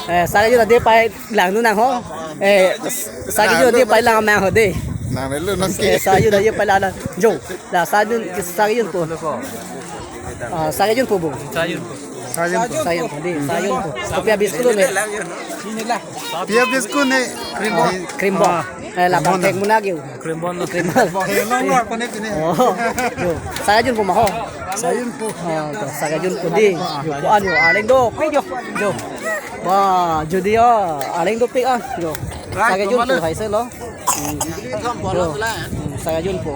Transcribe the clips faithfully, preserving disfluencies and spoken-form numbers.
Eh, sar kejun ade pai lang nu nang ho. Eh, sar kejun ade pai lang mang ho de. Nang melu nang Eh, ke. Sar kejun ade pai lang nang. Jo, la sar kejun, sar kejun po. Ah, sar kejun po bu. Sar kejun po. Sar kejun po de, sar kejun po. Kopi a-biscuit lo ne. Pia biscuit ne. Cream bun. Cream bun. Ah. Eh, la Cream bun. Pangthek muna ke. Cream bun. Cream bun. Long long apa ne pine. Oh, jo. Sar kejun po ma ho. Sar kejun po. Oh, to, sar kejun po de. Jo, ko-an jo, arleng dopik jo. Jo. Wah, jo de ya, arleng dopik ah. Jo. Sar kejun po hai se lo. Hmm. Jo. Hmm, sar kejun po.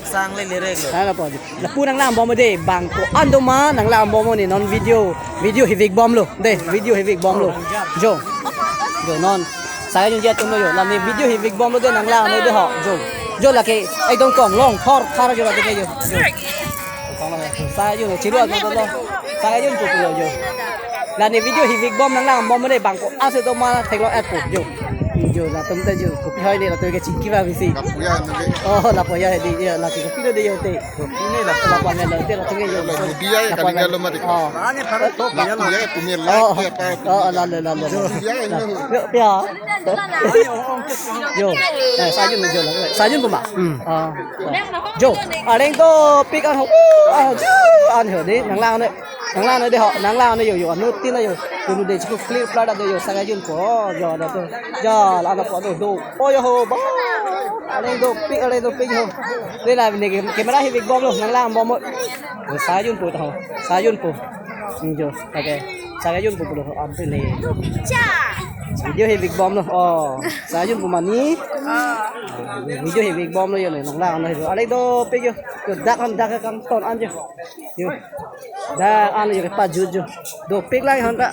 Sang le le rek lo. Sana po. Lapu nang lang bom de, bang ko-an do ma nang lang bom ne, non video, video hivik bom lo. De, video hivik bom lo. Jo. Jo non. Sar kejun ji atum lo jo. La ne video hivik bom lo de nang lang ne de ho. Jo. Jo lake ekdom kong long thor thar jo lake jo. Jo. Sar kejun chiru atum lo. Sar kejun po lo jo. La ne video hivik bom nang lang bom de bang ko-an si do ma theklong-et po jo. Jo latum te jo. Kopi hoi ne latum ke chingki ba bisi. Lapu ya ne. Oh, lapu ya de jo lake kopi lo de jo te. Ini lah. Lapu ya lo te latum ke jo. Lapu ya. Lapu ya, pumir lah. Oh. Oh, la la la la. Lapu ya ini. Yo, ya. Jo. Eh, sar kejun jo la. Sar kejun po ma. Hmm. Ah. Jo. Arleng dopik an ho. Ah, jo. An ho de. Nang lang ne. Nang lang ne de ho. Nang lang ne jo jo. Anu tin ne jo. Tunu de chiku clear pla da de jo. Sar kejun po. Jo da tu. Jo la na po do do. Oh yo ho ba. Arleng dopik, arleng dopik ho. De la ne ke-, camera hivik bom lo. Nang lang bom mo. Sar kejun po ta ho. Sar kejun po. Hmm, jo. Okay. Sar kejun po pulo ante ne. Video hivik bom lo. Oh, sar kejun po ma ne. Ah. Video hivik bom lo jo ne nang lang ne. Arleng dopik jo. Jo dak an dak kangton an jo. Jo. Dak an jo pajut jo. Dopik lang han ta.